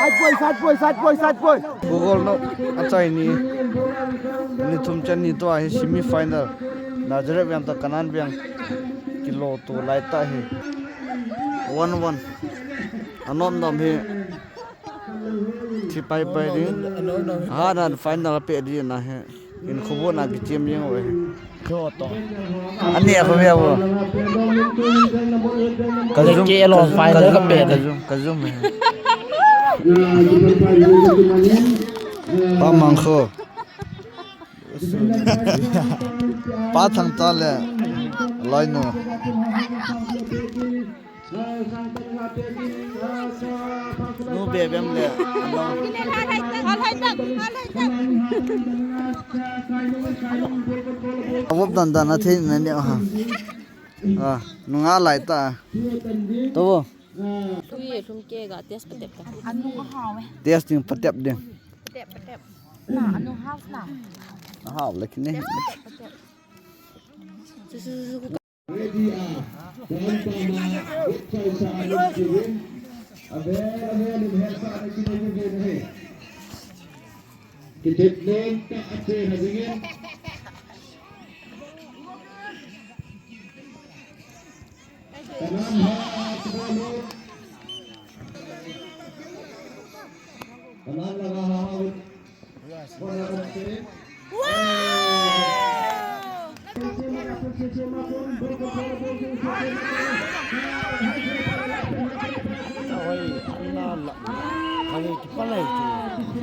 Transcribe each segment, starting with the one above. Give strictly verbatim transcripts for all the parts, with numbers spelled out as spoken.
Side boy, side boy, side boy, side boy. Gogol no, achai ni. Ni thum chan ni to ahi semi final. Nazareth veng to Kanan veng. Kilo to lai ta hi. One one. Anom nom hi. Thi pai pai ding. Ahan final pe di na he. In khubu na ki team jeng uve. Ani a khubu abo. Kazum, ke lo kazum, final kazum, ka pe. Kazum, kazum he. Pa Mangkho. Pa Thangcha le. Loinu. Nu bebem le. Avop dan dan a thei na ni ha. Ah, nunga lai ta. To bo. Tui e lhum ke ga test patep ta. Anu a hau e. Test ding patep ding. Patep, patep. Na, anu hau na. Hau le kine. Patep, patep. Ready, ah, dan tama, chai sa alum chiwin. Avel, avel, in her sa na kino kino kino. Kitip nung ta ache na jingin. Kanan ha, kanan ha. Kanan langa ha, ha.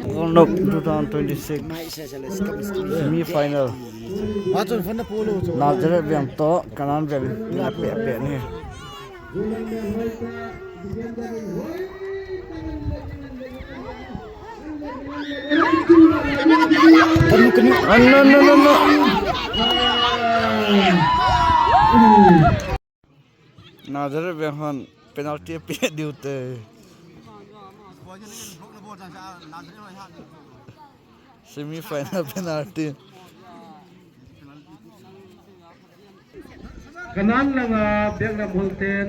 World Cup two thousand twenty-six semi final. Nazareth veng to Kanan veng ni a pe pe ni. Kanu, kanu. Ah, no, no, no, no. Nazareth veng hon penalty pe diu te. Semi final penalty. Kanan langa Biaknam Holten,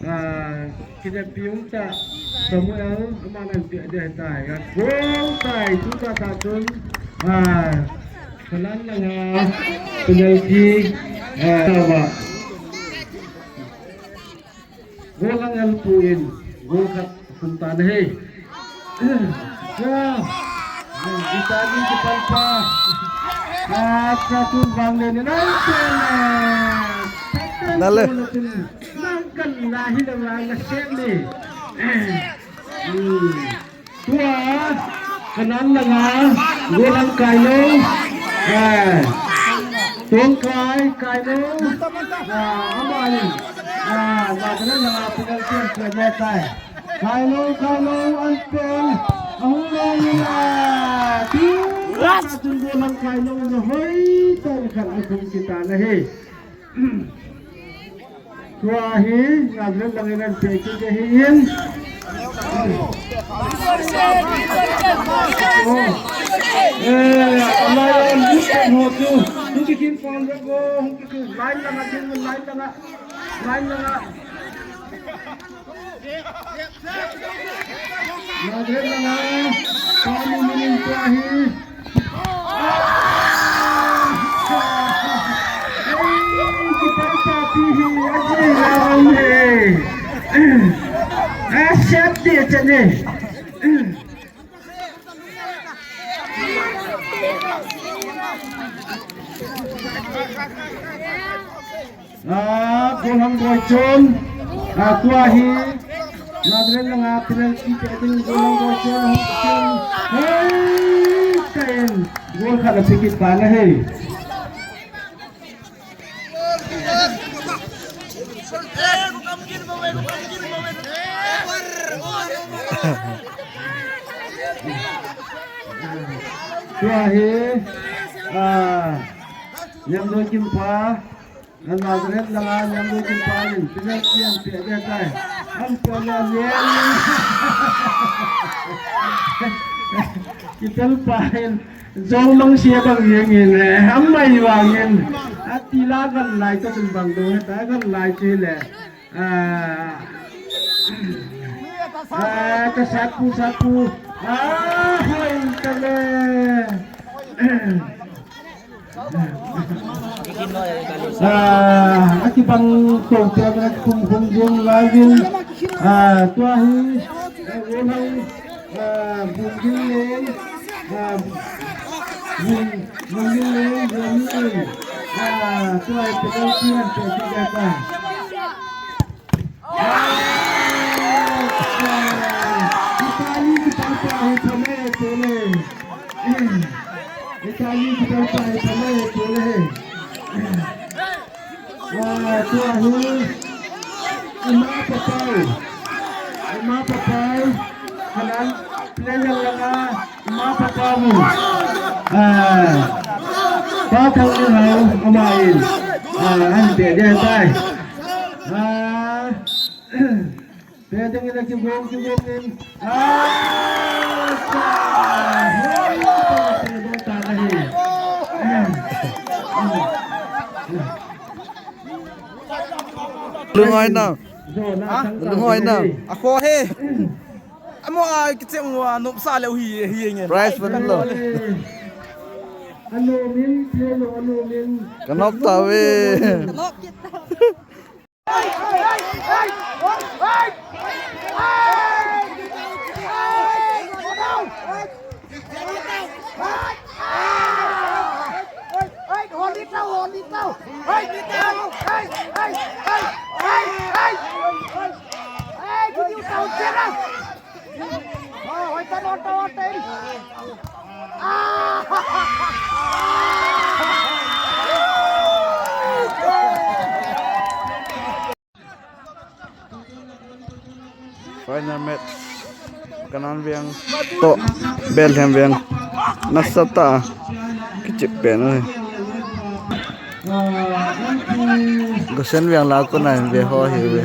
ah, kinepi umtah Samuel, aman an pe dia tai, ah, goal tai, tuta ta chun, ah, Kanan langa penalty, ah, tawa. Goal lang el pu in, goal khat khum tan ahi. Ka, kita ni kita pa. Atra tu bang le ni nai pe na. Dale. Nang kan na hi da na sem ni. Hmm. Tua, Kanan langa, goal lang Kailou. Eh. Tongkai, Kailou. Ah, aman. Ah, Nazareth langa penalty an pe tai. Kailou, Kailou, an pe. Ahung lou la. Tu, tu goal lang Kailou na hoi. Tan kan akhum kita na he. Tua hi, Nazareth lang in an pe kit ahi in. Oh. Eh, amai an lut kan ho chu. Hung kikin kon ro go, hung kikin line langa, line langa, line langa. Nazareth langa, kami minin tua hi. Ah, goal hang boi chun. Ah, tua hi. Nazareth langa penalty pe ding goal hang boi chun. Hei, ten. Goal khat la sikit pa na hei. Tua hi, ah, Niamdoi Kimpa, Nazareth langa Niamdoi Kimpa in, Pinal Kian pe de tai. Am pe le le. Kitel pa in, Jong Mang Sia bang yang in, eh, am mai bang in. Ati la gan lai to sun bang do, ta gan lai chi le. Ah, ah, ta sapu, sapu. Ah, hoi, tale. Ah, akibang to, kaya na kum kum jong lagin. Ah, tua hi, eh, unang, ah, bungin, ah, bung-, bungin, bungin. Ah, tua hi, penalty, penalty, penalty. Ima papa u, kanan, player langa, ima papa u. Ah, pa thang ni hau, ama in. Ah, an pe de tai. Ah, pe ding ina kigong, kigong in. Ah, sa. Hei, ta, ta, ta, ta, ta, hi. Lunghoi na. Ha? Lunghoi na. A kho he. Amo a kicheng wa nop sa le hi hi nge. Prize fund lo. Anu min, anu min. Ka nop ta ve. Final match. Kanan Veng toh Bethlehem Veng. Nasatah a kichep pen u hi. Gosen Veng la kona in ve ho hi ve.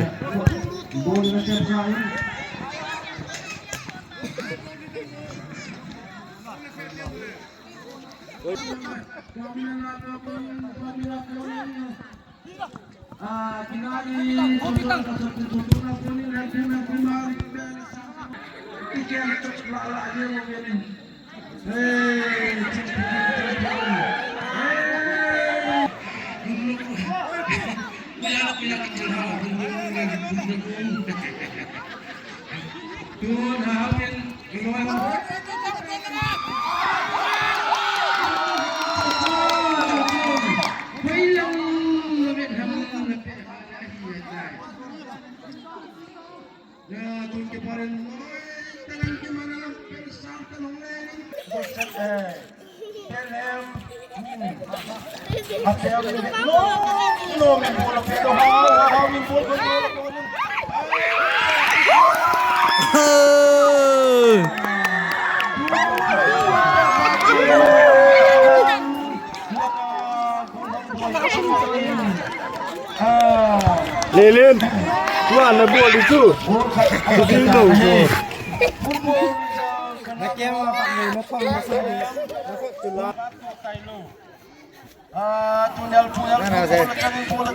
Lelen, tua na bol di chu. Chu di no. Na kem ma pa ni na pa ma sa ni. Ah, tunel, tunel, control, control,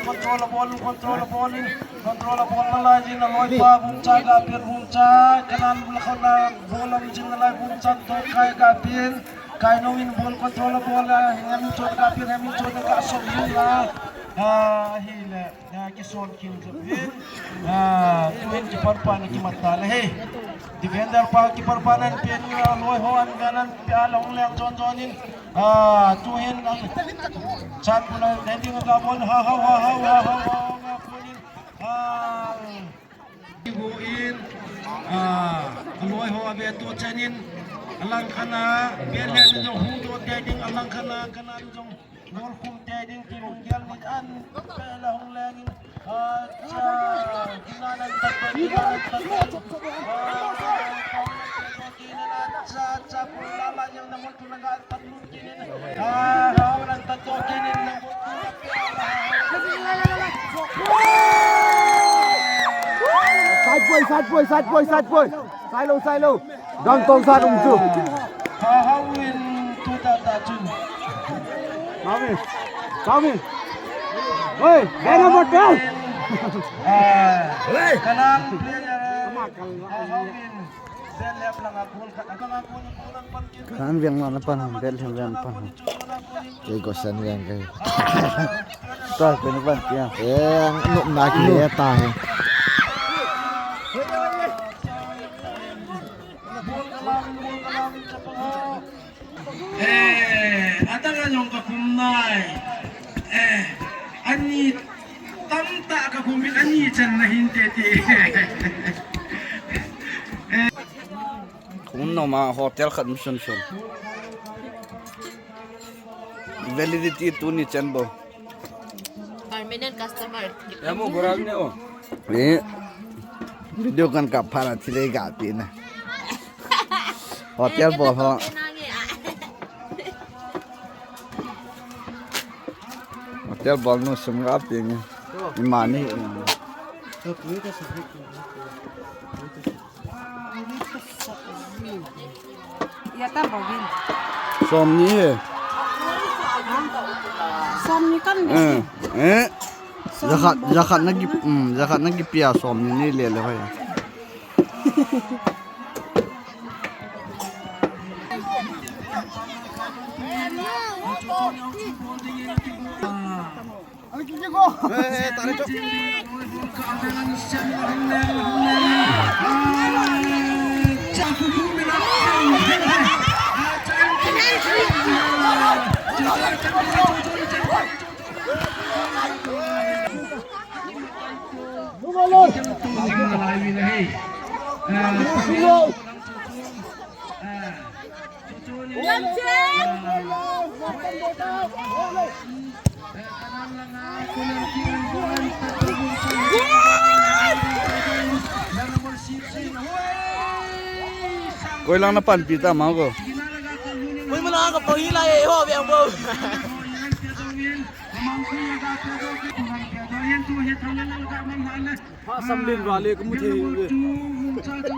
control, control, control, control, control, control, nalai pa, bumcha, kapin, bumcha, kanan, bula, khona, bula, bumcha, nalai, bumcha, to, kai, kapin, kai, nongin, bol, control, bol, ah, hemi, chot, kapin, hemi, chot, ka, sop, bula, ah, hile. Ah, kisol kin jep hin. Ah, tuhin keeper pa na kimat ta le he. Defender pa, keeper pa nan pen, ah, loi ho an ganan pe a long leng jon jon in. Ah, tuhin an chan puna heading ka bon ha ha ha ha ha ha ha ha punin. Ah, go in. Ah, loi ho a be to chanin. Alang khana, Bethlehem jong hu to te ding, alang khana, kana jong. Bol khum te ding ti lunggel ni an pe la hung leng in. Acha, kina nan tak pe, kina nan tak pe. Acha, acha, kina nan cha, cha, pula, Side boy, side boy, side boy, side boy. Side lo, side lo. Dang tong side um chu. Hau in tu ta ta chu. Kami. Kami. Oi, dana bot. Hey. Kanan player. Hau in. Kan veng na pan, Bethlehem veng pan. Kei ko san veng kei. Ta ko na pan kya? Eh, ang no na ki ya ta he. Eh, atanga jong ka kum nai. Eh, ani tamta ka kum ani chan na hin te te. Kum no ma hotel khat mission sun. Validity tu ni chan bo. Permanent customer. Ya mo boral ne o. Eh. Video kan ka phara thile ga ti na. Hotel bo ho. Hotel bo nu sum ga ti ni. Imani. Ya ta bogin. Som ni he. Som ni kan. Eh, eh. Jakhat, jakhat na ki, um, jakhat na ki pia som ni ni le le hai. Koi lang na panpi ta ma ko. Koi mana ka pang hi lai e ho biang bo. Pha samlen vale ka mu thei ve.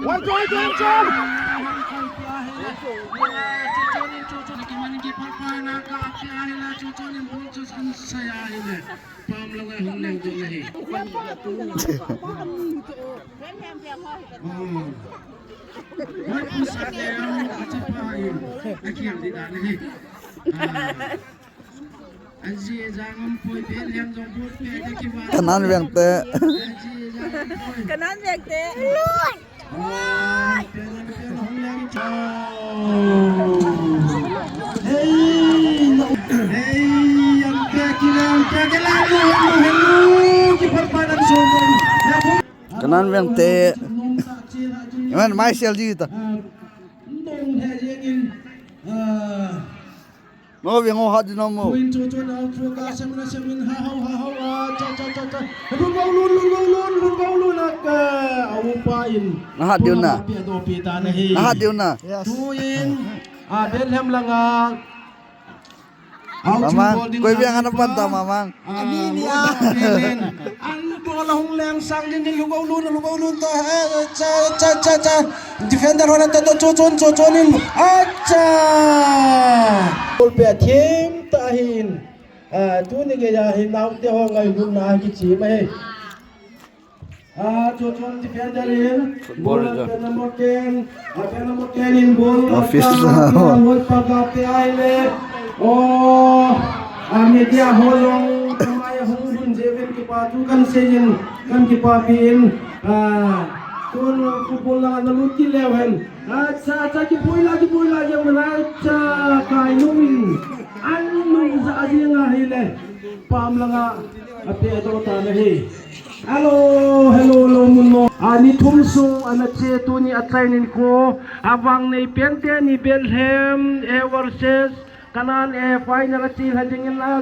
Wan choi choi choi. Kanan veng te. Kanan veng te. Kanan veng te. Iman mai sel ji ta. Mo veng ho hat di no mo. Kuin chu chu na chu ka sem na sem in ha ho ha ho a cha cha cha cha. Lun go lun lun go lun lun go lun a ka. A u pa in. Na hat diu na. Pi do pi ta na hi. Na hat diu na. Yes. Tu in. A Bethlehem langa. Mamang, koi biang ana pan ta mamang. Ani nia. An bol a hung leng sang din din lugau lun lugau lun ta. Cha cha cha cha. Defender hona ta to cho chon cho chon in. Acha. Bol pe thim ta hin. A tuni ke ya hin nau te ho ngai lun na ki chi mai. A, chu chun defender in. Football ball jo. Pen number ten. A, pen number ten in ball. Office. Loi pa ga pe ai le. O, a, media ho jong. Kamai hung hun jevin kipa tu kan seiyin. Kan kipapi in. A, tun football la na lut ki leu hen. Acha, acha, kipui la, kipui la, yang mana, acha, kai nung. An nung za a jing a hi le. Pam langa. A pe do ta na hi. Hello, hello, hello, mun mo. A ni thum sung, ana che tuni a tlai nin ko. A vang nei pen te ni Bethlehem, eh, versus Canaan, eh, final a che la ding in la.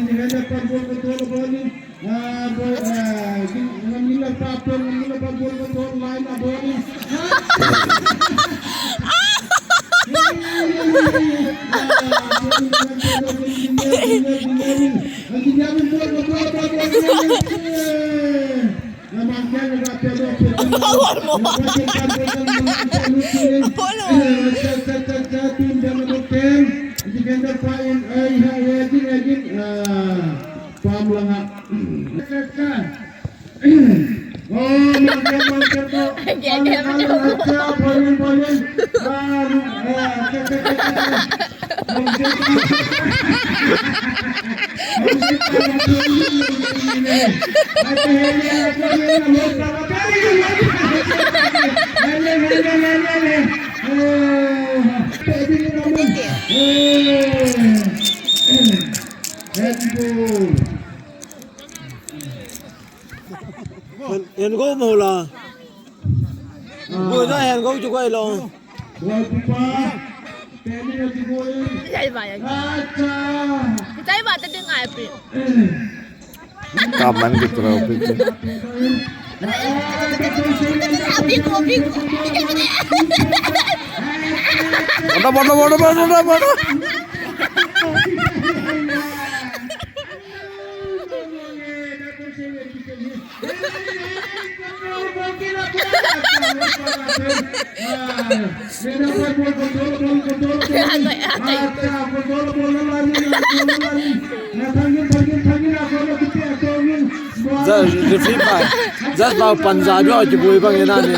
in, defender pa goal control ball in. Ah, boy, ah, gin, ngam gin la pa, ngam gin la pa goal control line a ball in. Defender pa in, ai, ha, he, gin, he, gin, ah, pam langa. Oh, mangke, mangke to. Mangke, mangke to. Bowling, bowling. Ah, ah, che, che, che, che, che. Mangke to. Mangke to. Oh, very good. Hen, hen go mo la. Go da hen go chu kai lo. Chai ba ya. Chai ba ta ding ai pi. Ka man ki tro pi. Abi ko bi ko. Bada, bada, bada, bada, bada. Just referee pa. Just bau panza jo ki bui bang ina ni.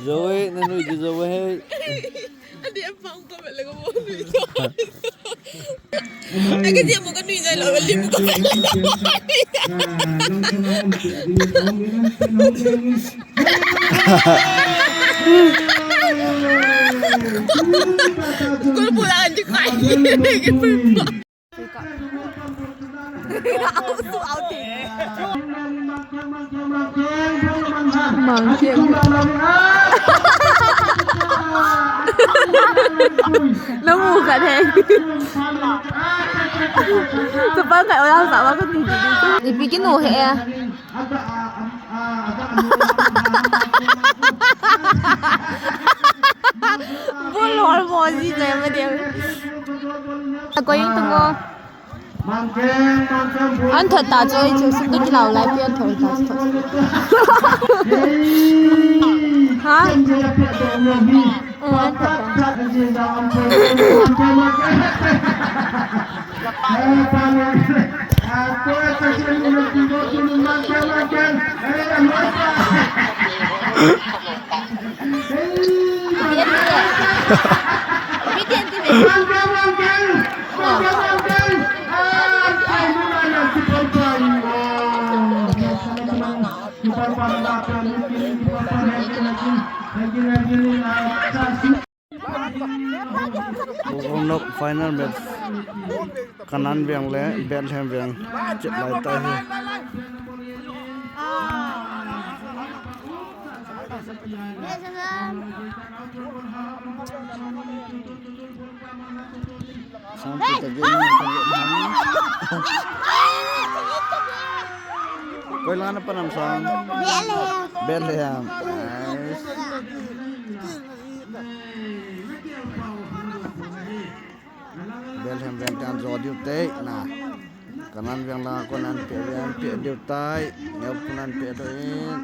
Zoe, na nui di Zoe. Adi a pang ko bela ko mo nui to. Aga dia mo ka nui jai lo, lim ko bela. Kul pula anji kai. Mang kiang. Namu ka de. Supang kai oya sa wa ka ni di. Ipi kinu he. Bol hol mo ji je ma de. Ko yung tungo. An thot ta chu, chu sum tu kilau lai pi an thot ta chu. Ha? Mm, an thot ta. Round of final match. Kanan veng le Bethlehem veng chet lai tai hi. Sang tu ta veng. Koi lang na panam sang? Bethlehem. Bethlehem. Nice. Bethlehem veng te an jo diu tai na. Kanan veng lang kon an pe veng pe diu tai. Neo pun an pe diu in.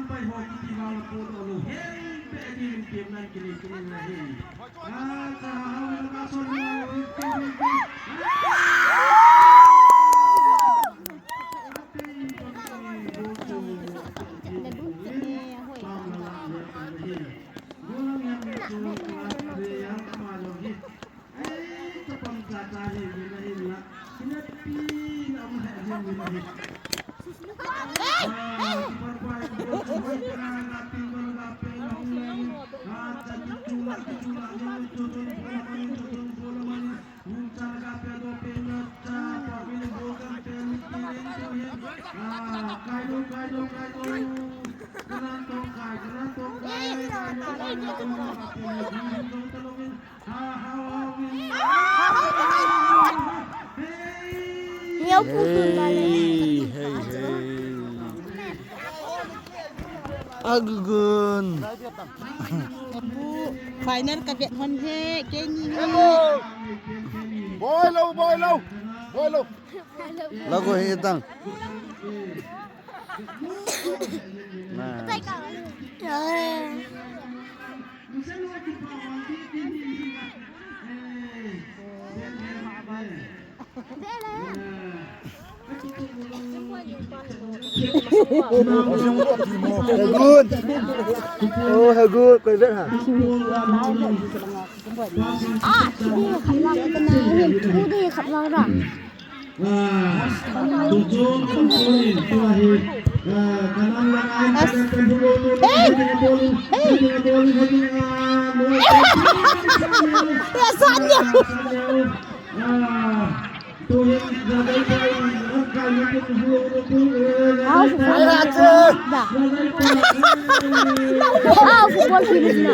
Hey, hey, hey. Agugun. Apu, final ka vet hon he, keini he. Boi lo, boi lo. Boi lo. Lago he tang. Na. Good. Oh, good. Koi vet ha. Ah, khap lang, khap lang ra. Hey! Hey! Esa niya. Au, football. Au, football team na.